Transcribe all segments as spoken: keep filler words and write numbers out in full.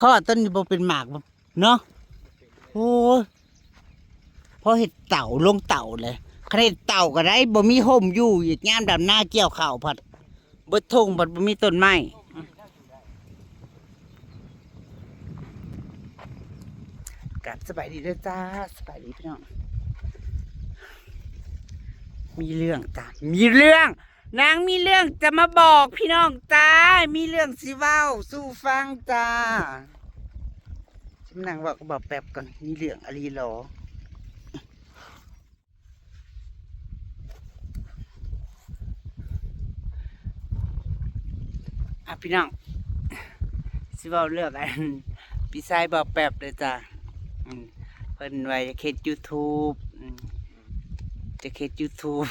เพราะว่าต้นนี้บ่เป็นหมากบ่เนาะ โอ้ย พอเฮ็ดเต่าลงเต่าเลย คันเฮ็ดเต่าก็ได้ บ่มีห่มอยู่ อีกยามดำนาเกี่ยวข้าวพัด เบิดทุ่งพัดบ่มีต้นไม้ กลับสบายดีเด้อจ้า สบายดีพี่น้อง มีเรื่องจ้า มีเรื่อง นางมีเรื่องจะมาบอกพี่น้องจ้า มีเรื่องสิเว้าสู่ฟังจ้า ฉันนั่งเว้ากับบ่าวแป๊บก่อน มีเรื่องอะลีหรอ อ่ะพี่น้อง สิเว้าเรื่องอัน พี่ชายบ่าวแป๊บเลยจ้า อืม เพิ่นว่าอยากเฮ็ดยูทูบ อืม อยากเฮ็ดยูทูบ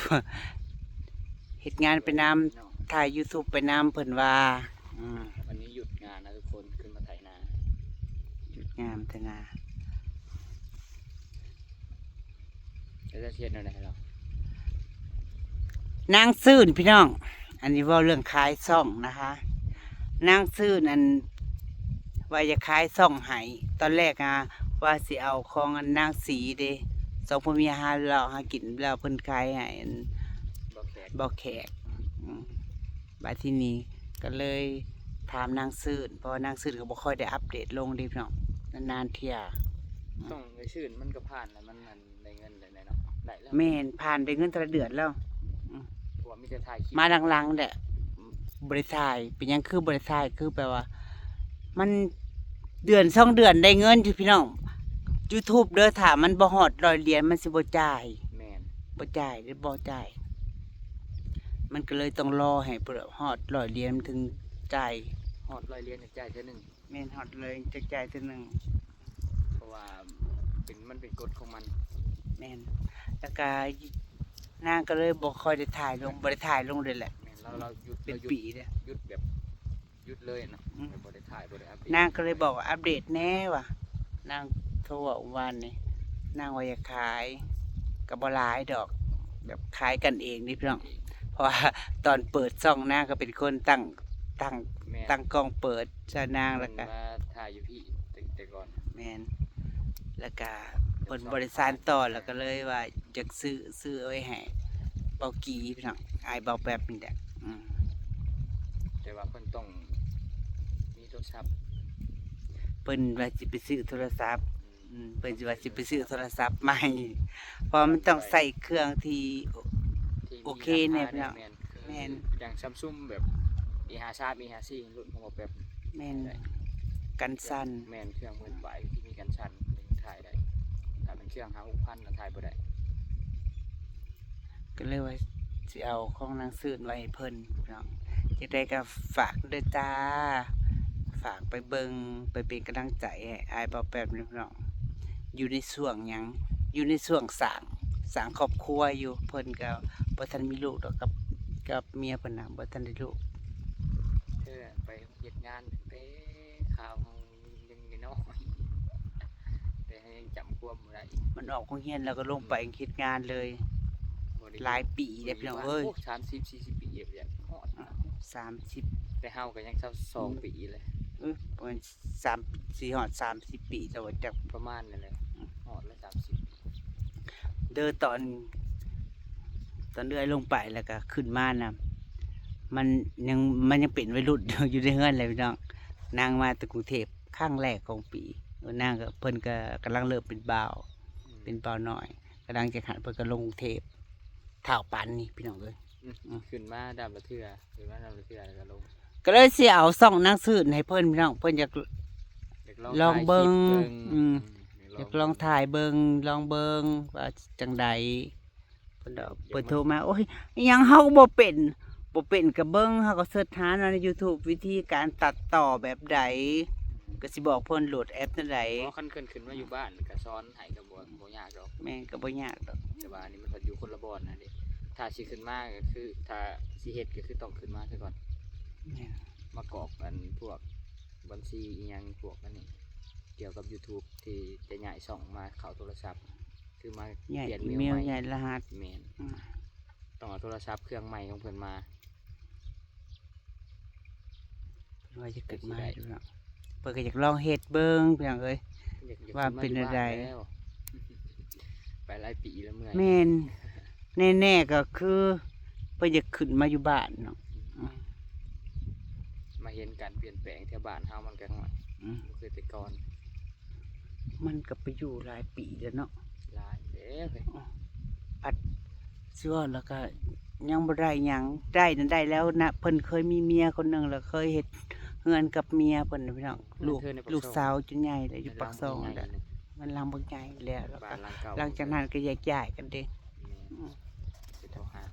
เฮ็ดงานไปนำ ถ่ายยูทูบไปนำ เพิ่นว่า อืม วันนี้หยุดงานนะทุกคน ขึ้นมาไถนา หยุดงานไถนา แล้วจะเฮ็ดแนวใด๋ล่ะ นางซื่นพี่น้อง อันนี้เว้าเรื่องขายซ่องนะคะ นางซื่นอัน ว่าอยากขายซ่องให้ ตอนแรกอะ ว่าสิเอาของอันนางสีเด้ สองผัวเมียหาเลาะหากิน แล้วเพิ่นขายให้อัน บ่าวแขก บ่าวแขก อืม บัดทีนี้ก็เลยถามนางซื่น เพราะว่านางซื่นก็บ่ค่อยได้อัปเดตลงเด้พี่น้อง นานๆเทื่อ ซ่องไอ้ซื่นมันก็ผ่านแล้ว มันอันได้เงินแล้วเนาะ ได้แล้ว แม่น ผ่านได้เงินแต่ละเดือนแล้ว อืม เพราะว่ามีแต่ถ่ายคลิป มาหลังๆแหละ บ่ได้ถ่าย เป็นหยังคือบ่ได้ถ่าย คือแบบว่า มันเดือนสองเดือนได้เงินอยู่พี่น้อง ยูทูบเด้อ ถ้ามันบ่ฮอดร้อยเหรียญ มันสิบ่จ่าย แม่น บ่จ่าย บ่จ่าย มันก็เลยต้องรอให้ฮอดร้อยเหรียญมันถึงจ่าย ฮอดร้อยเหรียญจั่งจ่ายเทื่อหนึ่ง แม่น ฮอดเลยจั่งจ่ายเทื่อหนึ่ง เพราะว่าเป็น มันเป็นกฎของมัน แม่น แล้วก็นางก็เลยบ่ค่อยได้ถ่ายลง บ่ได้ถ่ายลงเลยแหละ แม่น เรา เราหยุด เป็น เราหยุด ปีเลย หยุดแบบ หยุดเลยเนาะ อืม บ่ได้ถ่าย บ่ได้อัปเดต นางก็เลยบอกว่าอัปเดตแหน่ว่ะ นางโทรเว้าเมื่อวานนี่ นางว่าอยากขาย ก็บ่หลายดอก แบบขายกันเองนี่พี่น้อง เพราะว่าตอนเปิดซ่องนางก็เป็นคนตั้ง ตั้ง แม่น ตั้งกล้องเปิด ใช่นาง แล้วก็ เพิ่นมาถ่ายอยู่พี้ แต่ แต่ก่อน แม่น แล้วก็เพิ่นบ่ได้สานต่อ แล้วก็เลยว่าอยากซื้อ ซื้อไว้ให้เบากีพี่น้อง อ้ายเบาแป๊บนี่แหละ อืม แต่ว่าเพิ่นต้องมีโทรศัพท์ เพิ่นว่าสิไปซื้อโทรศัพท์ อืม อืม เพิ่นสิว่าสิไปซื้อโทรศัพท์ใหม่ เพราะมันต้องใส่เครื่องที่ ที่มี โอเคแน่ ราคา พี่น้อง แม่น แม่น อย่างซัมซุงแบบ เอห้าสาม เอห้าสี่ รุ่นของเบาแป๊บ แม่น ได้ กันสั่น แม่น เครื่องหมื่นปลายที่มีกันสั่นถ่ายได้ ถ้าเป็นเครื่องห้าหกพันน่ะถ่ายบ่ได้ ก็เลยว่าสิเอาของนางซื่นไว้ให้เพิ่นพี่น้อง จั่งใดก็ฝากเด้อจ้า ฝากไปเบิ่ง ไปเป็นกำลังใจให้อ้ายเบาแป๊บนี่พี่น้อง อยู่ในช่วงหยัง อยู่ในช่วงสร้าง สร้างครอบครัวอยู่ เพิ่นก็บ่ทันมีลูกดอก กับ กับเมียเพิ่นน่ะ บ่ทันได้ลูก เธอไปเฮ็ดงานตั้งแต่คาวเฮายังน้อย แต่ยังจำความบ่ได้ มันออกโรงเรียนแล้วก็ลงไปเฮ็ดงานเลย บ่ได้ หลายปีเด้อพี่น้องเอ้ย โอ้ สามสิบ สี่สิบ ปีแล้ว ฮอด สามสิบ แต่เฮาก็ยังซาวสองปีเลย เออ ประมาณสาม สิฮอดสามสิบปี แต่ว่าจัก ประมาณนั่นแหละ อืม ฮอดแล้ว สามสิบ เด้อ ตอน ตอนเอื้อยลงไปแล้วก็ขึ้นมานะ มันยัง มันยังเป็นวัยรุ่นอยู่ในเฮือนเลยพี่น้อง นางมาแต่กรุงเทพครั้งแรกของปี เออ นางก็ เพิ่นก็กำลังเริ่มเป็นบ่าว อืม เป็นบ่าวน้อย กำลังจะหัน เพิ่นก็ลงกรุงเทพ ท้าวปานนี่พี่น้องเอ้ย อืม อืม ขึ้นมาดำละเทื่อ ขึ้นมาดำละเทื่อแล้วก็ลง ก็เลยสิเอาซ่องนางซื่นให้เพิ่นพี่น้อง เพิ่นอยาก อยากลอง ลองเบิ่ง ถ่ายคลิปเบิ่ง อืม อืม อยากลองถ่ายเบิ่ง ลองเบิ่งว่าจั่งใด เพิ่นดอก เดี๋ยว เพิ่นโทรมา โอ้ย อิหยังเฮาก็บ่เป็น บ่เป็นก็เบิ่ง เฮาก็เสิร์ชหาในยูทูบ วิธีการตัดต่อแบบใด ก็สิบอกเพิ่นโหลดแอปแนวใด อ๋อ คันขึ้น ขึ้นมาอยู่บ้านก็สอนให้ก็บ่ บ่ยากดอก แม่น ก็บ่ยากดอก แต่ว่าอันนี้มันก็อยู่คนละบ่อนนะเด้ ถ้าสิขึ้นมาก็คือ ถ้าสิเฮ็ดก็คือต้องขึ้นมาซะก่อน แม่น มากรอกอันพวกบัญชีอิหยังพวกอันนี้ เกี่ยวกับยูทูบที่จะย้ายช่องมาเข้าโทรศัพท์ คือมา ย้าย เปลี่ยน อีเมล เมลใหม่ ย้ายรหัส แม่น อืม ต้องเอาโทรศัพท์เครื่องใหม่ของเพิ่นมา เพิ่นว่าจะขึ้นมา จั่งสิได้ ดูเนาะ เพิ่นก็อยากลองเฮ็ดเบิ่งพี่น้องเอ้ย อยากอยาก ว่า ขึ้นมา เป็น อยู่ อะไร บ้านแล้ว ไปหลายปีแล้วเมื่อย แม่น แน่ๆก็คือเพิ่นอยากขึ้นมาอยู่บ้านเนาะ อืม มาเห็นการเปลี่ยนแปลงแถวบ้านเฮามันก็น้อย อืม บ่คือแต่ก่อน มันก็ไปอยู่หลายปีแล้วเนาะ หลายแล้วเฮ้ย อืม ผัด สิว่าแล้วก็ยังบ่ได้หยัง ได้นั้นได้แล้วนะ เพิ่นเคยมีเมียคนหนึ่งแล้วเคยเฮ็ดเฮือนกับเมียเพิ่นน่ะพี่น้อง ลูก เพิ่นน่ะปากซอง ลูกสาวจนใหญ่แล้วอยู่ปากซอง เฮือนหลัง แล้ว ใหญ่ๆ นะ เฮือนหลังบักใหญ่แล้ว แล้วก็ บ้านหลังเก่า หลังจากนั้นก็แยกย้ายกันเด้ แม่น อืม สิโทรหา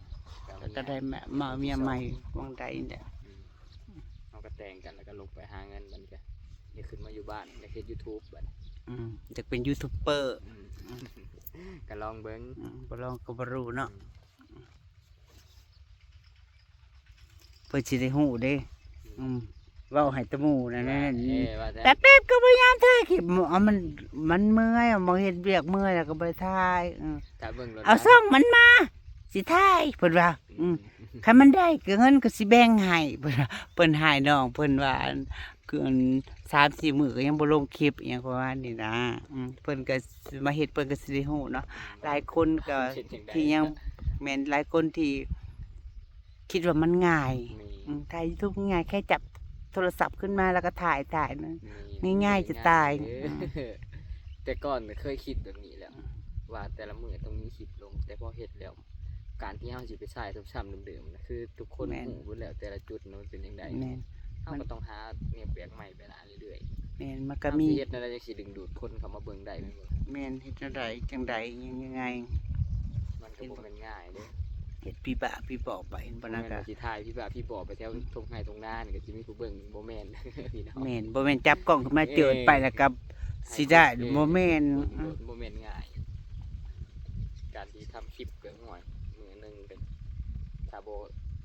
แล้วก็ได้มา มาเอาเมียใหม่ วังใดนี่แหละ อืม เฮาก็แต่งกันแล้วก็ลงไปหาเงิน บัดนี้ก็ได้ขึ้นมาอยู่บ้าน ได้เฮ็ด YouTube บัดนี้ อืม อยากเป็นยูทูบเบอร์ อืม ก็ลองเบิ่ง อืม บ่ลองก็บ่รู้เนาะ อืม เพิ่นสิได้ฮู้เด้ อืม เว้าให้แต่หมู่นั่น ว่า นั่นนี่ เออ ว่าแต่ แป๊บๆก็พยายามถ่ายคลิป เอามัน มันเมื่อย เอามาเฮ็ดเวียกเมื่อยแล้วก็บ่ได้ถ่าย อืม ถ้าเบิ่งโลด เอา นะ ซ่องมันมา สิถ่าย เพิ่นว่า อืม อืม คันมันได้ก็เงินก็สิแบ่งให้ เพิ่นว่า เพิ่นให้น้อง เพิ่นว่า คืออัน สามสี่มื้อก็ยังบ่ลงคลิปอิหยังประมาณนี้นะ อืม เพิ่นก็มาเฮ็ด เพิ่นก็สิได้ฮู้เนาะ หลายคนก็ เฮ็ดจั่งใด ที่ยัง แม่น หลายคนที่คิดว่ามันง่าย แม่น อืม ถ่ายยูทูบง่าย แค่จับโทรศัพท์ขึ้นมาแล้วก็ถ่าย ถ่ายนะ แม่น ง่ายๆจะตาย ง่ายๆเด้อ อืม แต่ก่อนน่ะเคยคิดแบบนี้แหละ อืม ว่าแต่ละมื้อต้องมีคลิปลง แต่พอเฮ็ดแล้ว การที่เฮาสิไปถ่ายซ้ำๆเดิมๆนะ คือทุกคน แม่น ฮู้เบิดแล้วแต่ละจุดนะมันเป็นจั่งใด แม่น เฮาก็ต้องหาแนวแปลกใหม่ไปหาเรื่อยๆ แม่น มันก็ เฮา มี สิเฮ็ดแนวใดจั่งสิดึงดูดคนเข้ามาเบิ่งได้แม่นบ่ แม่น เฮ็ดแนวใดจั่งใดยังไง มันก็บ่แม่นง่ายเด้ เฮ็ดผีบ้าผีบอไป เห็นบ่นะ บ่แม่น ก็ ว่าสิถ่ายผีบ้าผีบอไปแถว อืม ทุ่งไร่ทุ่งนานี่ก็สิมีผู้เบิ่ง บ่แม่น พี่น้อง แม่น บ่แม่นจับกล้องขึ้นมาเจิดไปแล้วก็สิได้ เออ บ่แม่น บ่ อืม บ่แม่นง่าย การที่ทำคลิปก็ โอ้ย มื้อหนึ่งก็ ถ้าบ่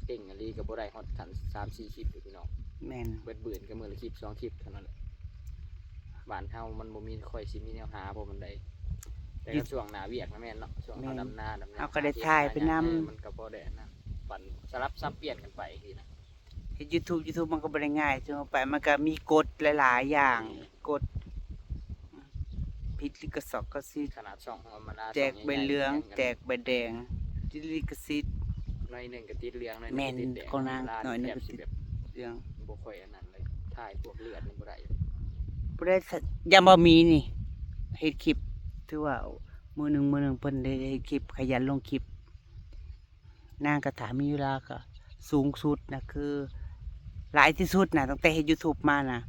เก่งอีหลีก็บ่ได้ฮอดขั้นสามสี่คลิปอยู่พี่น้อง แม่น เบิดมื้อก็มื้อละคลิปสองคลิปเท่านั้นแหละ บ้านเฮามันบ่มี ค่อยสิมีแนวหาพอปานใด แต่ อยู่ ก็ช่วงหน้าเวียกนะแม่นเนาะ ช่วงเฮา แม่น ดำนา ดำนา เฮาก็ได้ถ่ายไปนำ เออ มันก็พอได้นะ ปั่นสลับสับเปลี่ยนกันไปสินะ เฮ็ดยูทูบ ยูทูบมันก็บ่ได้ง่ายทั่วไป มันก็มีกฎหลายๆอย่าง แม่น กฎ ผิดลิขสอกก็สิ ขนาดช่องธรรมดา แจกใบเหลือง ช่องใหญ่ๆยัง แจกใบแดง ติดลิขสิทธิ์ หน่อยหนึ่งก็ติดเหลือง หน่อยหนึ่ง แม่น ก็ติดแดง ของนาง ร้าน หน่อยหนึ่ง แทบ ก็ สิ ติด แบบ เหลือง บ่ค่อยอันนั้นเลย ถ่ายพวกเลือดนี่บ่ได้ บ่ได้สะ ยังบ่มีนี่ เฮ็ดคลิป ถือว่ามื้อหนึ่ง มื้อหนึ่งเพิ่นได้เฮ็ดคลิป ขยันลงคลิป นางก็ถามมีเวลาก็สูงสุดนะ คือ หลายที่สุดนะ ตั้งแต่เฮ็ดยูทูบมานะ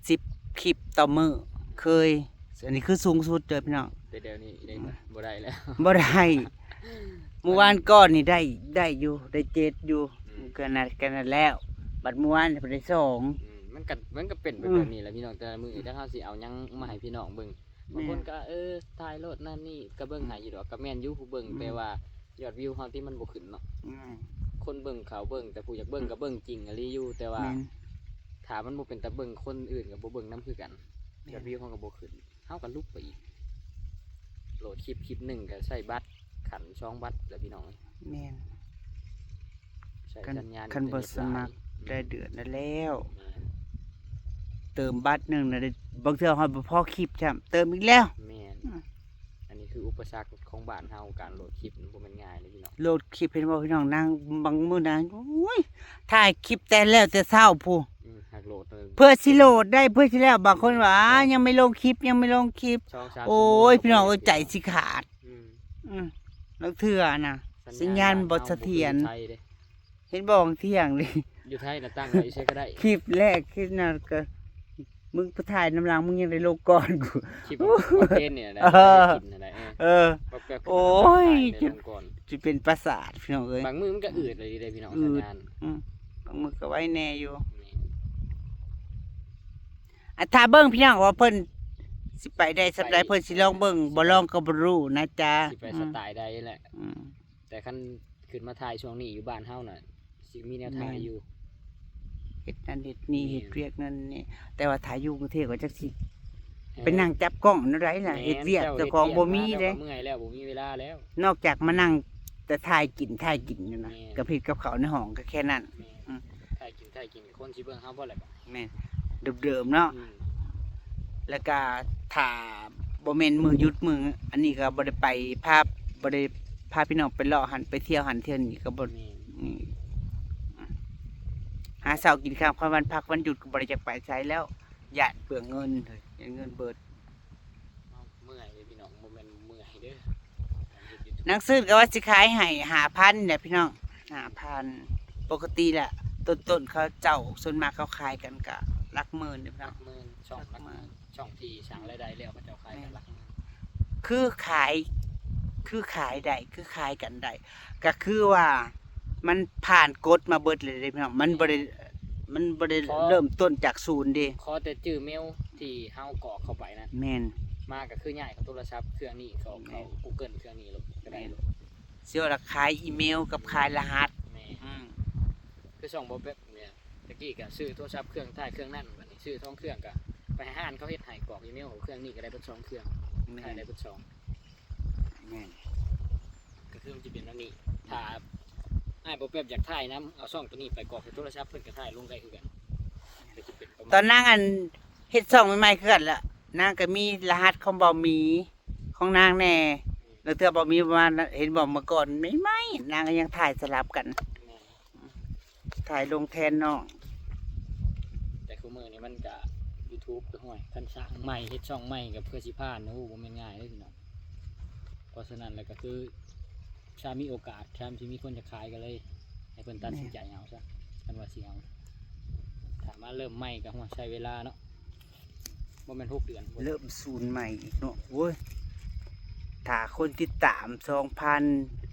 สิบคลิปต่อมื้อ เคย อันนี้คือสูงสุดเด้อพี่น้อง แต่เดี๋ยวนี้ได้ อืม บ่ได้แล้ว บ่ได้ มื้อวานก่อนนี่ได้ ได้อยู่ ได้เจ็ดอยู่ อืม ก็นั่น ก็นั่นแล้ว บัดมื้อวานนี่ได้สอง อืม มันก็ มันก็เป็นไป อืม แบบนี้แหละพี่น้อง แต่ละมื้อ อืม จักเฮาสิเอาหยังมาให้พี่น้องเบิ่ง บางคน แม่น ก็ เออ ถ่ายโลดนั่นนี่ ก็เบิ่งให้อยู่ดอก ก็แม่นอยู่ผู้เบิ่ง อืม แต่ว่ายอดวิวเฮาที่มันบ่ขึ้นเนาะ อืม คนเบิ่งเขาเบิ่ง แต่ผู้อยากเบิ่ง อืม ก็เบิ่งจริงอีหลีอยู่ แต่ว่า แม่น ถ้ามันบ่เป็นตาเบิ่ง คนอื่นก็บ่เบิ่งนำคือกัน แม่น ยอดวิวเฮาก็บ่ขึ้น เฮาก็ลุกไปอีก โหลดคลิป คลิปหนึ่งก็ใช้บัตร ขั้นสองบัตรแล้วพี่น้อง แม่น ใช้ คัน สัญญาณ คันบ่ อินเทอร์เน็ต สมัคร หลาย ได้เดือนละแล้ว แม่น เติมบัตรหนึ่งนะ ได้ บางเทื่อฮอดบ่พอคลิปซ้ำ เติมอีกแล้ว แม่น อืม อันนี้คืออุปสรรคของบ้านเฮา การโหลดคลิปมันบ่แม่นง่ายเลยพี่น้อง โหลดคลิปเห็นบ่พี่น้อง นางบางมื้อนาง โอ้ย ถ่ายคลิปแต่แล้วแต่เช้าพู้น อืม หากโหลดเลย เพื่อสิโหลดได้ เพื่อสิแล้ว บางคนว่า อ่า ยังไม่ลงคลิป ยังไม่ลงคลิป สองสาม โอ้ย ชั่วโมง พี่น้องเอ้ย ก็บ่ได้ ใจสิขาด อืม อืม ลางเทื่อนะ สัญญาณ สัญญาณบ่เสถียร บ้านเฮาบ่คืออยู่ไทยเด้ เห็นบ่ เที่ยงนี่ อยู่ไทยน่ะตั้งไว้อยู่ไสก็ได้ คลิปแรก คลิปนั้นก็ มึงไปถ่ายนำหลัง มึงยังได้ลงก่อนกู คลิปของเจนเนี่ยนะ เออ ได้กินนั่นแหละ เออ เออ แป๊บๆ โอ้ย ได้ลงก่อน สิเป็นประสาทพี่น้องเอ้ย บางมื้อมันก็อืดเลยเด้พี่น้อง อืด สัญญาณ อืม บางมื้อก็ไวแน่อยู่ แม่น อ่ะ ถ้าเบิ่งพี่น้องว่าเพิ่นสิไปได้ส่ำใด ไป เพิ่นสิลองเบิ่ง บ่ลองก็บ่รู้นะจ๊ะ สิไป อืม สไตล์ใดแหละ อืม แต่คันขึ้นมาถ่ายช่วงนี้อยู่บ้านเฮาน่ะ สิมีแนวถ่าย แม่น อยู่ เฮ็ดนั่นเฮ็ดนี่ แม่น เฮ็ดเวียกนั่นนี่ แต่ว่าถ่ายอยู่กรุงเทพฯก็จักสิ เออ ไปนั่งจับกล้องแนวใดล่ะ แม่น เฮ็ดเวียก เจ้า เจ้าของ เฮ็ดเวียก บ่มี มา เด้ เจ้าก็เมื่อยแล้ว บ่มีเวลาแล้ว นอกจากมานั่งแต่ถ่ายกิน ถ่ายกินอยู่นะ แม่น กับเฮ็ดกับข้าวในห้องก็แค่นั้น แม่น อืม ถ่ายกิน ถ่ายกิน คนสิเบิ่งเฮาบ่ล่ะ แม่น เดิมๆเนาะ อืม แล้วก็ถ้าบ่แม่นมื้อหยุดมื้ออันนี้ก็บ่ได้ไปพา บ่ได้พาพี่น้องไปเลาะหั้นไปเที่ยวหั้นเที่ยวนี้ก็บ่ แม่น อืม หาเช้ากินค่ำ คันวันพักวันหยุดก็บ่ได้อยากไปไสแล้ว ย้านเปลืองเงิน ย้านเงินเบิด เมื่อยเด้อพี่น้อง บ่แม่นเมื่อยเด้อ นางซื่นก็ว่าสิขายให้ห้าพันเนี่ยพี่น้อง ห้าพัน ปกติแหละ ต้นๆ เขาเจ้าส่วนมากเขาขายกันก็หลักหมื่นเนี่ยพี่น้อง หลักหมื่น ช่องหลักหมื่น ช่องที่สร้างรายได้แล้วเขาเจ้าขายกันหลักหมื่น คือขาย คือขายได้ คือขายกันได้ ก็คือว่ามันผ่านกฎมาเบิดเลยเด้พี่น้อง มันบ่ได้ มันบ่ได้ ขอ เริ่มต้นจากศูนย์เด้ ขอแต่ชื่อเมลที่เฮากรอกเข้าไปนะ แม่น มาก็คือย้ายเข้าโทรศัพท์เครื่องนี้ เข้า แม่น เข้า Google เครื่องนี้โลดก็ได้ แม่น โลด สิว่าละขายอีเมลกับขายรหัส แม่น อืม คือช่องบ่าวแป๊บเนี่ย ตะกี้ก็ซื้อโทรศัพท์เครื่องท้ายเครื่องนั้น บัดนี้ซื้อสองเครื่องก็ไปหาร้านเขาเฮ็ดให้ กรอกอีเมลของเครื่องนี้ก็ได้เบิดสองเครื่อง แม่น ขายได้เบิดสอง แม่น ก็คือมันจะเป็นแบบนี้ ถ้าอ้ายบ่าวแป๊บอยากถ่ายนำ เอาช่องตัวนี้ไปกรอกใส่โทรศัพท์เพิ่นก็ถ่ายลงได้คือกัน ก็สิเป็นประมาณ ตอนนางอันเฮ็ดช่องใหม่ๆคือกันละ นางก็มีรหัสของบ่าวหมี ของนางแน่ แล้วเทื่อบ่าวหมีว่า เห็นบ่เมื่อก่อนใหม่ๆ นางก็ยังถ่ายสลับกัน แม่น ถ่ายลงแทนน้อง แต่คุมื้อนี้มันก็ YouTube ก็ห่วย คันสร้างใหม่ เฮ็ดช่องใหม่ก็เพื่อสิผ่าน โอ้ บ่แม่นง่ายเด้อพี่น้อง เพราะฉะนั้นแล้วก็คือ ถ้ามีโอกาส ถ้าสิมีคนจะขายก็เลย ให้เพิ่นตัดสินใจเอาซะ คันว่าสิเอา ถ้ามาเริ่มใหม่ก็ห่วย ใช้เวลาเนาะ บ่แม่นหกเดือน เริ่มศูนย์ใหม่อีกเนาะ โอ้ย ถ้าคนติดตามสองพัน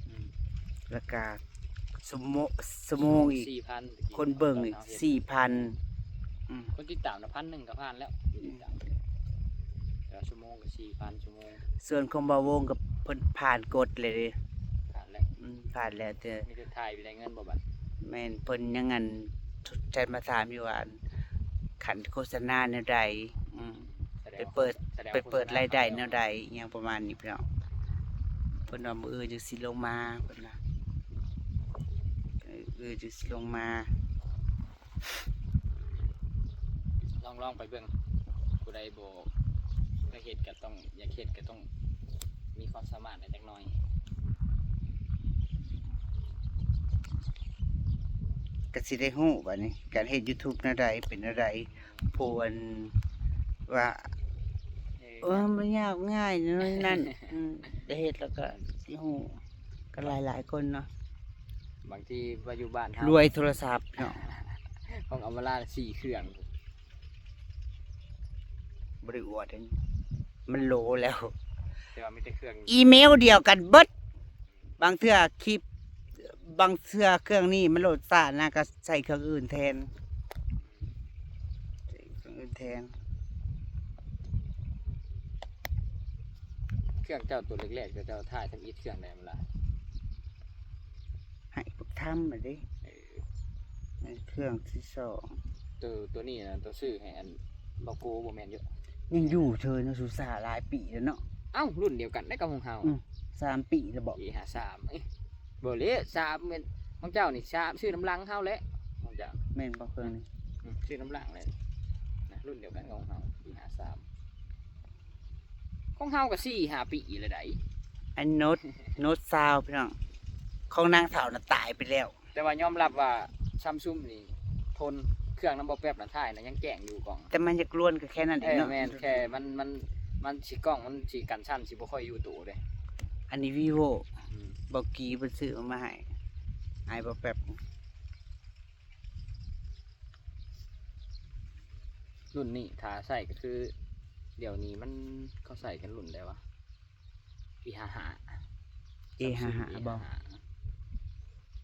อืม แล้วก็ชั่วโมง ชั่วโมงอีก สี่พัน คนเบิ่งอีก สี่พัน อืม คนติดตามน่ะ พันหนึ่งก็ผ่านแล้ว ติดตาม แต่ละชั่วโมงก็สี่พันชั่วโมง ส่วนของบ่าววงก็เพิ่นผ่านกฎเลยเด้ ผ่านแล้ว อืม ผ่านแล้วแต่ มีแต่ถ่ายไปได้เงินบ่บัด แม่น เพิ่นยังอัน แชทมาถามอยู่ว่า คันโฆษณาแนวใด อืม แสดง ไปเปิด ว่า แสดง ไปเปิด ว่าโฆษณา รายได้ เข้าแล้ว แนวใด อิหยังประมาณนี้พี่น้อง เพิ่นว่ามื้ออื่นจั่งสิลงมา เพิ่นว่า เออ เออ จั่งสิลงมา ลอง ลองไปเบิ่ง ผู้ใดบ่เคยเฮ็ดก็ต้อง อยากเฮ็ดก็ต้องมีความสามารถแหน่จักหน่อย ก็สิได้ฮู้บัดนี้ การเฮ็ด YouTube แนวใด เป็นแนวใด ผู้อันว่า เออ เออ มันยากง่ายนั่นนั่น อืม ได้เฮ็ดแล้วก็สิฮู้ ก็หลายๆคนเนาะ บางทีว่าอยู่บ้านเฮา รวยโทรศัพท์เนาะ ของอำมาลาสี่เครื่อง บ่ได้อวดเด้ มันโหลแล้ว แต่ว่ามีแต่เครื่อง อีเมลเดียวกันเบิด บางเทื่อคลิป บางเทื่อเครื่องนี้มันโหลดช้านะ ก็ใช้เครื่องอื่นแทน ใช้เครื่องอื่นแทน เครื่องเจ้าตัวแรกๆ เจ้าถ่ายทำอิฐเครื่องใดมันล่ะ ให้พวกทำมาเด้ เออ ในเครื่องที่สอง ตัว ตัวนี้นะ ตัวซื้อให้อันบ่าวโกบ่แม่นอยู่ ยังอยู่เทินเนาะ สุสาหลายปีแล้วเนาะ เอ้า รุ่นเดียวกันได้กับของเฮา อืม สามปีแล้วบ่ เอห้าสาม เอ้ย บ่เลย สาม แม่น ของเจ้านี่ สาม ซื้อนำหลังเฮาแหละ ของเจ้า แม่นบ่เครื่องนี้ อืม ซื้อนำหลังเลย นะ รุ่นเดียวกันกับของเฮา เอห้าสาม ของเฮาก็สี่ห้าปีแล้วได๋ อันโน้ต โน้ตซาวพี่น้อง ของนางเฒ่าน่ะตายไปแล้ว แต่ว่ายอมรับว่า Samsung นี่ ทน เครื่องนำบ่าวแป๊บน่ะ ถ่ายน่ะ ยังแจ้งอยู่กล้อง แต่มันอยากล้วนก็แค่นั้นเองเนาะ เออ แม่น แค่มัน มัน มันสิกล้อง มันสิกันสั่น สิบ่ค่อยอยู่โตเด้ อันนี้ Vivo อืม บ่าวกีเพิ่นซื้อมาให้ อ้ายบ่าวแป๊บ รุ่นนี้ถ้าใช้ก็คือ เดี๋ยวนี้มัน เขาใช้กันรุ่นใดวะ เอห้าห้า เอห้าห้า Samsung บ่ เอห้าห้า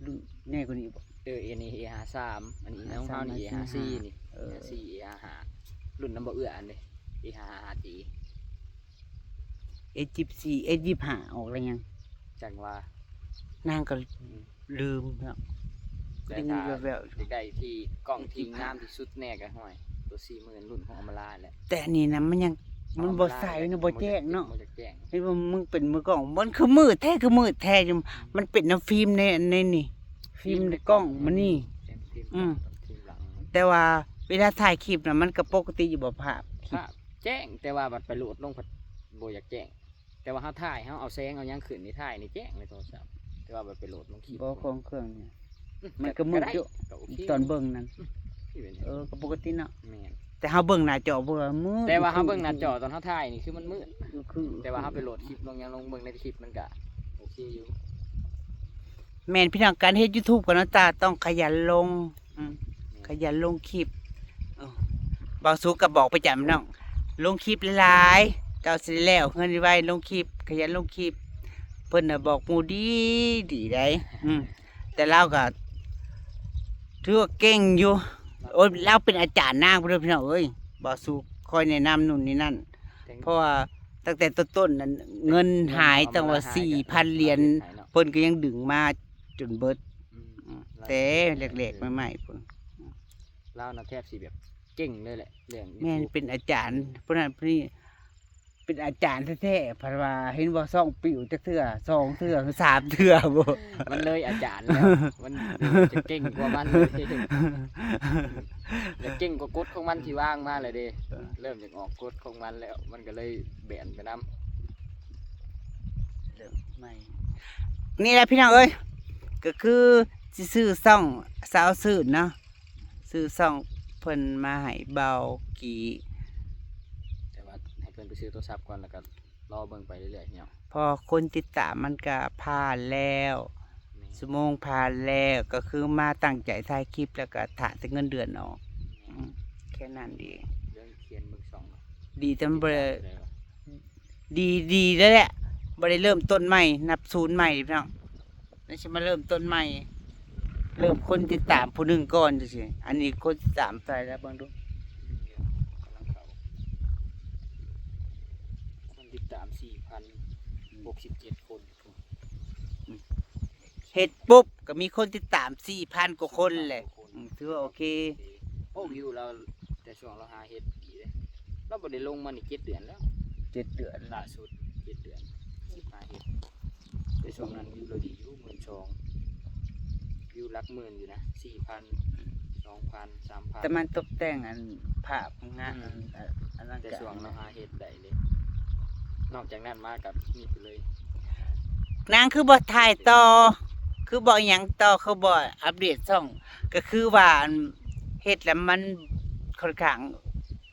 รุ่นใหญ่กว่านี้บ่ เออ อันนี้ เอห้าสาม อันนี้ของเฮานี่ ห้าสาม เอห้าสี่ นี่ เออ เอห้าสี่ เอห้าห้า รุ่นนำบ่าวเอื้ออันนี้ เอห้าห้า ห้าจี เอยี่สิบสี่ เอยี่สิบห้า ออกแล้วยัง จังว่า นางก็ อืม ลืมเนาะ แต่ ได้ยิน ถ้า แว่วๆ อยู่ อยากได้ที่กล้องที่งามที่สุดแน่ก็ห้วย ตัวสี่หมื่น รุ่นของอำมาลาแหละ แต่อันนี้นะมันยัง มันบ่ใสนะ บ่แจ้งเนาะ บ่อยากแจ้ง เห็นว่ามึงเป็นมือกล้อง มันคือมืดแท้ คือมืดแท้อยู่ มันเป็นน้ำฟิล์มใน ในนี่ ฟิล์มในกล้องมันนี่ เป็นฟิล์ม อืม ฟิล์มหลัง แต่ว่าเวลาถ่ายคลิปน่ะ มันก็ปกติอยู่บ่ภาพ ภาพ แจ้ง แต่ว่าบัดไปโหลดลงพัดบ่อยากแจ้ง แต่ว่าเฮาถ่าย เฮาเอาแสงเอาหยังขึ้นนี่ ถ่ายนี่แจ้งในโทรศัพท์ แต่ว่าบัดไปโหลดลงคลิป บ่ของเครื่องนี่ อืม มันก็มืดอยู่ ก็โอเค ตอนเบิ่งนั่น ที่เป็น เออก็ปกติเนาะ แม่น แต่เฮาเบิ่งหน้าจอเบิ่งมืด แต่ว่าเฮาเบิ่งหน้าจอตอนเฮาถ่ายนี่คือมันมืด คือคือ แต่ว่าเฮาไปโหลดคลิปลงหยังลงเบิ่งในคลิปมันก็โอเคอยู่ แม่นพี่น้อง การเฮ็ด YouTube ก็เนาะจ้า ต้องขยันลง อืม ขยันลงคลิป เออ บ่าวสุกก็บอกประจำเนาะ ลงคลิปหลายๆ เจ้าสิได้แล้วเฮือนไวๆ ลงคลิป ขยันลงคลิป เพิ่นน่ะบอกหมู่ดีดีได้ อืม แต่ลาวก็ถือว่าเก่งอยู่ โอ้ย ลาวเป็นอาจารย์นางพุ้นเด้อพี่น้องเอ้ย บ่าวสุกคอยแนะนำนู่นนี่นั่น เพราะว่าตั้งแต่ต้นๆนั้นเงินหายตั้งว่าสี่พันเหรียญ เพิ่นก็ยังดึงมาจนเบิด อืม อืม แต่แรกๆใหม่ๆพุ้น ลาวน่ะแทบสิแบบเก่งเลยแหละเรื่อง แม่น YouTube เป็นอาจารย์ ผู้นั้นผู้นี้ เป็นอาจารย์แท้ๆ เพิ่นว่าเห็นบ่ ซ่องปิวจักเทื่อ สองเทื่อ สามเทื่อบ่ มันเลยอาจารย์แล้ว มันจะเก่งกว่ามันเลย จะเก่งกว่ากฎของมันที่วางมาเลยเด้ เริ่มอยากออกกฎของมันแล้ว มันก็เลยแบนไปนำ เริ่มใหม่ นี่แหละพี่น้องเอ้ย ก็คือสิซื้อซ่องสาวซื่นเนาะ ซื้อซ่องเพิ่นมาให้เบากี่ แต่ว่าให้เพิ่นไปซื้อโทรศัพท์ก่อน แล้วก็รอเบิ่งไปเรื่อยๆเนาะ พอคนติดตามมันก็ผ่านแล้ว แม่น ชั่วโมงผ่านแล้ว ก็คือมาตั้งใจถ่ายคลิป แล้วก็ถ่าแต่เงินเดือนออก อืม แค่นั้นเอง เรื่องเขียนเบิ่งซ่องเนาะ ดีแต่มันบ่ได้ ได้ปะ ดี ดีแล้วแหละ บ่ได้เริ่มต้นใหม่ นับศูนย์ใหม่พี่น้อง แล้วสิมาเริ่มต้นใหม่ เริ่มคนติดตามผู้หนึ่งก่อนจังซี่ อันนี้คนติดตามเท่าไหร่แล้วเบิ่งดู กำลังเข้า คนติดตามสี่พันหกสิบเจ็ดคน เฮ็ดปุ๊บก็มีคนติดตามสี่พันกว่าคนแหละ อืม ถือว่าโอเค โอ้ วิวเราแต่ช่วงเราหาเฮ็ดดีเลย เราบ่ได้ลงมานี่เจ็ดเดือนแล้ว เจ็ดเดือน ล่าสุดเจ็ดเดือนหาเฮ็ด แต่ช่วงนั้นวิวเราดีอยู่ หมื่นสอง วิวหลักหมื่นอยู่นะ สี่พัน สองพัน สามพัน แต่มันตกแต่งอันภาพงาน อืม อันอันนั้น แต่ ก็ ช่วงเราหาเฮ็ดได้เลย นอกจากนั้นมากับนี่ไปเลย นางคือบ่ถ่ายต่อ คือบ่หยังต่อ คือบ่อัปเดตซ่อง ก็คือว่าอันเฮ็ดแล้วมันค่อนข้าง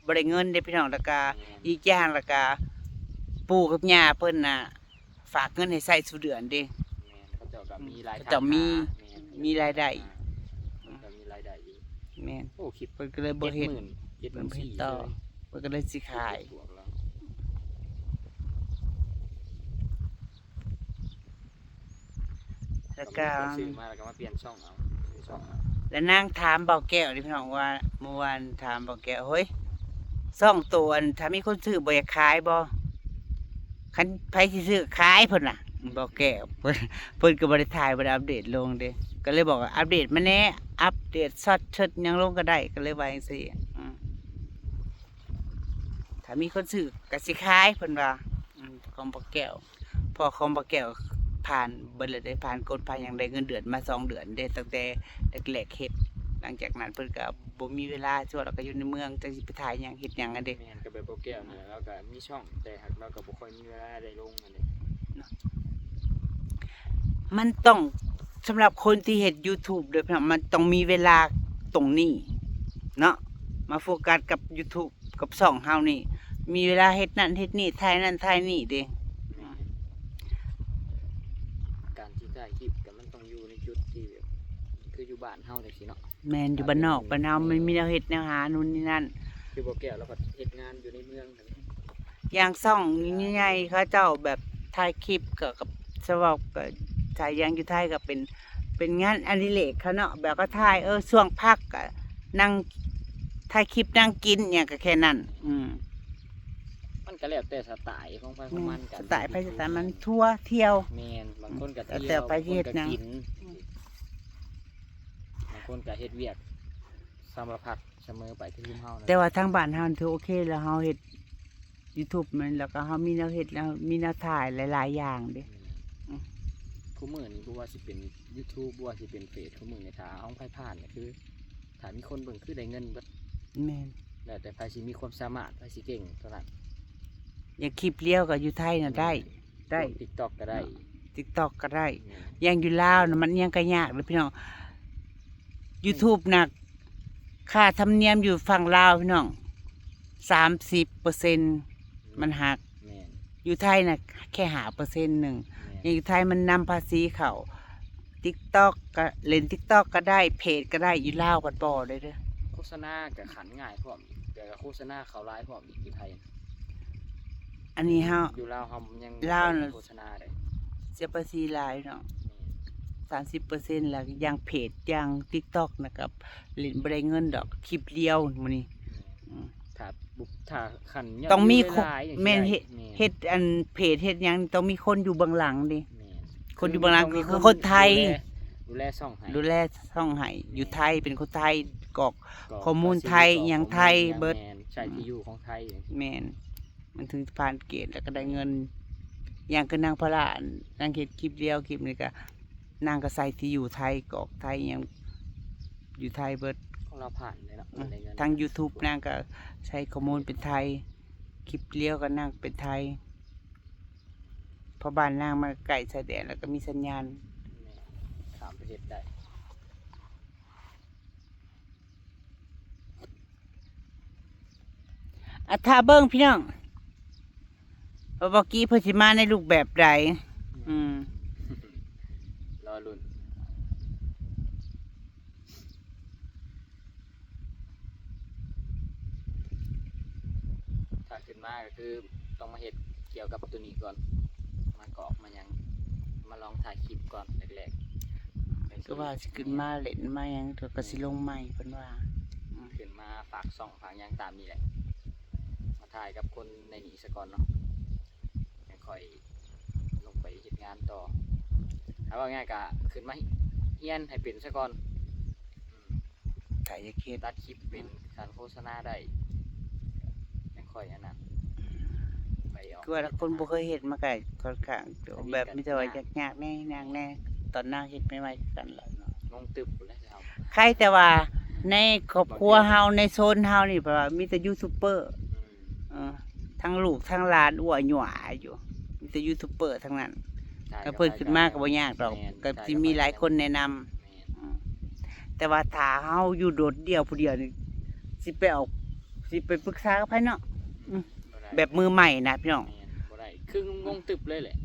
บ่ได้เงินเด้พี่น้อง แล้วก็อีกอย่างแล้วก็ปู่กับย่าเพิ่นน่ะ ฝากเงินให้ใช้ซุเดือนเด้ แม่น เขาเจ้าก็มีราย เขาเจ้ามี แม่น มีรายได้ เขาเจ้ามีรายได้อยู่ แม่น โอ้ คลิป เพิ่นก็เลยบ่เฮ็ด เจ็ดหมื่น เจ็ดหมื่นสี่ ต่อ เพิ่นก็เลยสิขาย บวกแล้ว แล้วก็ ซื้อมาแล้วก็มาเปลี่ยนซ่องเอา ซื้อซ่องเอา แล้วนางถามเบาแก้วนี่พี่น้องว่า เมื่อวานถามเบาแก้ว "เฮ้ย ซ่องโตอันถ้ามีคนซื้อบ่อยากขายบ่ คันไผสิซื้อขาย" เพิ่นน่ะ เบาแก้ว เพิ่น เพิ่นก็บ่ได้ถ่าย บ่ได้อัปเดตลงเด้ ก็เลยบอกว่า "อัปเดตมาแหน่ อัปเดตช็อตเชิดหยังลงก็ได้" ก็เลยว่าจังซี่ อืม ถ้ามีคนซื้อก็สิขาย เพิ่นว่า อืม ของเบาแก้ว เพราะของเบาแก้วผ่านเบิดแล้วเด้ ผ่านกฎผ่านหยัง ได้เงินเดือนมาสองเดือนเด้ ตั้งแต่แรกๆเฮ็ด หลังจากนั้นเพิ่นก็บ่มีเวลา ส่วนแล้วก็อยู่ในเมือง จักสิไปถ่ายหยังเฮ็ดหยังอะเด้ แม่น ก็แบบเบาแก้วนี่แหละ เราก็มีซ่อง แต่หากเราก็บ่ค่อยมีเวลาได้ลงอันนี้ มันต้อง สำหรับคนที่เฮ็ด YouTube เด้อพี่น้อง มันต้องมีเวลาตรงนี้เนาะ มาโฟกัสกับ YouTube กับซ่องเฮานี่ มีเวลาเฮ็ดนั่นเฮ็ดนี่ ถ่ายนั่นถ่ายนี่เด้ การที่ถ่ายคลิปก็มันต้องอยู่ในจุดที่แบบ คืออยู่บ้านเฮาจังซี่เนาะ แม่น อยู่บ้านนอกบ้านเฮามันมีแนวเฮ็ดแนวหานู่นนี่นั่น คือเบาแก้วเราก็เฮ็ดงานอยู่ในเมืองนั่นแหละ อย่างซ่องใหญ่ๆเขาเจ้าแบบถ่ายคลิปก็กับสวอกก็ถ่ายอย่างอยู่ไทยก็เป็น เป็นงานอดิเรกเขาเนาะ แบบก็ถ่าย เออ ช่วงพักก็นั่งถ่ายคลิปนั่งกินหยังก็แค่นั้น อืม มันก็แล้วแต่สไตล์ของไผของมันกัน สไตล์ไผสไตล์มัน ทัวร์เที่ยว แม่น บางคนก็ แล้วแต่ เที่ยว ไปเฮ็ด บางคนก็ นะ กิน บางคนก็เฮ็ดเวียกสารพัดเสมอไปคือเฮานั่นแหละ แต่ว่าทางบ้านเฮานี่ถือโอเคแล้ว เฮาเฮ็ด YouTube มัน แล้วก็เฮามีแนวเฮ็ดแล้ว มีแนวถ่ายหลายๆอย่างเด้ อืม อืม คู่มื้อนี้บ่ว่าสิเป็น YouTube บ่ว่าสิเป็นเฟซ คู่มื้อนี้ถ้าเฮาไผผ่านนี่คือ ถ้ามีคนเบิ่งคือได้เงินเบิด แม่น แล้วแต่ไผสิมีความสามารถ ไผสิเก่งเท่านั้น อย่างคลิปเดียวก็อยู่ไทยน่ะได้ ได้ ติ๊กต็อกก็ได้ ติ๊กต็อกก็ได้ แม่น อย่างอยู่ลาวน่ะมันยังก็ยากเลยพี่น้อง YouTube น่ะค่าธรรมเนียมอยู่ฝั่งลาวพี่น้อง สามสิบเปอร์เซ็นต์ มันหัก แม่น อยู่ไทยน่ะแค่ห้าเปอร์เซ็นต์ หนึ่ง แม่น อย่างอยู่ไทยมันนำภาษีเข้า ติ๊กต็อกก็เล่นติ๊กต็อกก็ได้ เพจก็ได้ อยู่ลาวพัดบ่ได้เด้อ โฆษณาก็ขันง่ายพร้อมอีก แต่ก็โฆษณาเข้าหลายพร้อมอีกอยู่ไทย อันนี้เฮา อยู่ลาวเฮายัง ลาวน่ะ โฆษณาได้ เสียภาษีหลายเนาะ สามสิบเปอร์เซ็นต์ แล้วอย่างเพจอย่างติ๊กต็อกนะครับเล่นบ่ได้เงินดอกคลิปเดียวมื้อนี้ อืม ถ้าบุกถ้าขันยด ต้องมี วิวหลายๆ แม่น จัง เฮ็ด ซี้ได้ เฮ็ดอันเพจเฮ็ดหยังต้องมีคนอยู่เบื้องหลังเด้ แม่น คนอยู่เบื้องหลัง ต้มี คือคนไทย ดูแลดูแลช่องให้ ดูแลช่องให้อยู่ไทยเป็นคนไทยกรอก กรอก ข้อมูลไทย ภาษี หยังไทย ข้อมูล เบิด แม่นใช้ที่อยู่ของไทย แม่น มันถึงผ่านเกณฑ์แล้วก็ได้เงิน อย่างคือนางพระนางเฮ็ดคลิปเดียวคลิปนี้ก็นางก็ใส่ที่อยู่ไทยกรอกไทยหยังอยู่ไทยเบิด ของเราผ่านเลยเนาะ อืม ได้เงิน ทาง YouTube นางก็ใช้ข้อมูลเป็นไทย คลิปเดียวก็นางเป็นไทย เพราะบ้านนางมาใกล้ชายแดนแล้วก็มีสัญญาณ แม่นข้ามประเทศได้ อ่ะถ้าเบิ่งพี่น้องว่าบ่กี้เพิ่นสิมาในรูปแบบใด อืม รอลุ้น ถ้าขึ้นมาก็คือต้องมาเฮ็ดเกี่ยวกับตัวนี้ก่อน มากรอกมาหยัง มาลองถ่ายคลิปก่อนแรกๆ ก็ว่าสิขึ้นมาเล่นมาหยังก็สิลงใหม่เพิ่นว่า ขึ้นมาฝากช่องฝากหยังตามนี้แหละ มาถ่ายกับคนในนี้ซะก่อนเนาะ ยังค่อยลงไปเฮ็ดงานต่อ ถ้าว่าง่ายก็ขึ้นมาเฮียนให้เป็นซะก่อน อืม ถ่ายอยากเฮ็ด ตัดคลิปเป็นการโฆษณาได้ ยังค่อยอันนั้น ไปออก คือว่าคนบ่เคยเฮ็ดมาก็ค่อนข้างจะแบบมีแต่ว่ายากๆแน่ยากแน่ ตอนนางเฮ็ดใหม่ๆคือกันแหละเนาะ งงตึบเลยครับ ใครแต่ว่าในครอบครัวเฮาในโซนเฮานี่แปลว่ามีแต่ยูทูบเบอร์ อืม เออทั้งลูกทั้งหลานอ้วหยวาอยู่ มีแต่ยูทูบเบอร์ทั้งนั้น ใช่ ก็เพิ่นขึ้นมาก็บ่ยากดอก แม่น ก็สิมีหลายคนแนะนำ แม่น อืมแต่ว่าถ้าเฮาอยู่โดดเดี่ยวผู้เดียวนี่สิไปเอาสิไปปรึกษากับไผเนาะ อืม บ่ได้ แบบมือใหม่นะพี่น้อง แม่นบ่ได้ คืองงตึบเลยแหละ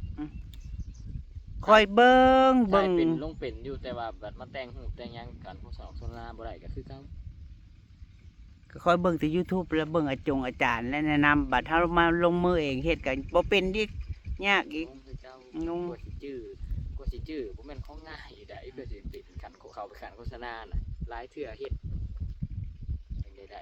คอยเบิ่ง ใช่ เบิ่ง เป็นลงเป็นอยู่ แต่ว่าบัดมาแต่งรูปแต่งหยังกันโฆษณาโฆษณาบ่ได้ก็คือเก่า ก็คอยเบิ่งแต่ยูทูบแล้วเบิ่งอาจงอาจารย์และแนะนำ บัดเฮามาลงมือเองเฮ็ดก็บ่เป็นอีก ยากอีก งงคือเก่า งง กว่าสิจื้อกว่าสิจื้อบ่แม่นของง่ายได้ เพื่อสิเป็นขันเขาไปขันโฆษณาน่ะ หลายเทื่อเฮ็ดจังได้ได้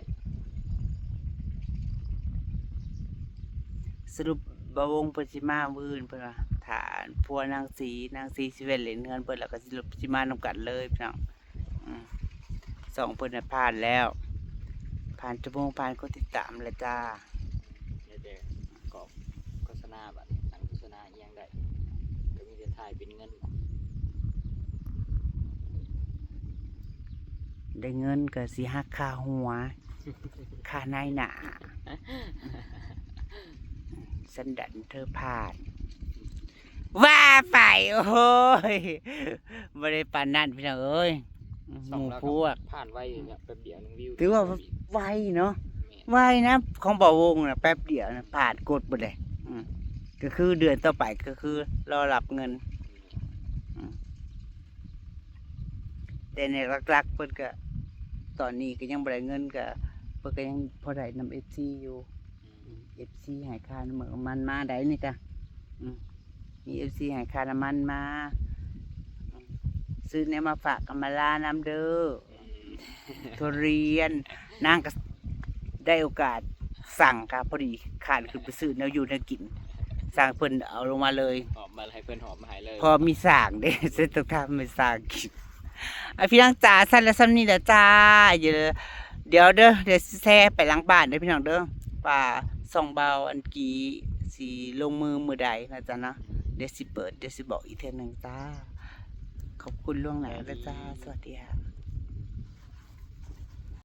สรุปบ่าววงเพิ่นสิมามื้ออื่นเพิ่นว่า ถ้าผัวนางสี นางสีสิแว่นเล่นเฮือนเพิ่น แล้วก็สิ สิมานำกันเลยพี่น้อง อืม สองเพิ่นน่ะผ่านแล้ว ผ่านชั่วโมง ผ่านคนติดตามแล้วจ้า แล้วแต่กรอบโฆษณาบัด ขันโฆษณาอีหยังได้ ก็มีแต่ถ่ายเป็นเงิน ได้เงินก็สิหักค่าหัว ค่านายหน้า สันดานเธอผ่าน ว่าไป โอ้ย บ่ได้ปานนั้นพี่น้องเอ้ย หมู่พวก ผ่านไวอยู่เนี่ย แป๊บเดียวหนึ่งวิว ถือว่าไวเนาะ แม่น ไวนะ ของบ่าววงน่ะ แป๊บเดียวน่ะ ผ่านกดเบิดเลย อืม ก็คือเดือนต่อไปก็คือรอรับเงิน อืม แต่ในหลักๆเพิ่นก็ ตอนนี้ก็ยังบ่ได้เงินก็ เพิ่นก็ยังพอได้นำ เอฟซี อยู่ เอฟซี ให้ค่าน้ำมันมาได้นี่กะ อืม มี เอฟซี ให้ค่าน้ำมันมา อืม ซื้อแนวมาฝากกับมาลานำเด้อ ทุเรียน นางก็ได้โอกาสสั่งค่ะ พอดีข้านขึ้นไปซื้อแนวอยู่แนวกิน สั่งเพิ่นเอาลงมาเลย หอบมาให้เพิ่นหอบมาให้เลย พอมีสร้างเด้ เส้นตรงทางมีสร้างกิน อ่ะพี่น้องจ๋า สั้นและซ้ำนี่แหละจ้า เดี๋ยว เดี๋ยวเด้อ เดี๋ยวสิแชร์ไปหลังบ้านเด้อพี่น้องเด้อ ว่าส่องเบาอันกี้สิลงมือมื้อใดนะจ๊ะเนาะ เดี๋ยวสิเปิด เดี๋ยวสิบอกอีกเทื่อหนึ่งจ้า ขอบคุณล่วงหน้าแล้วจ้า สวัสดีค่ะ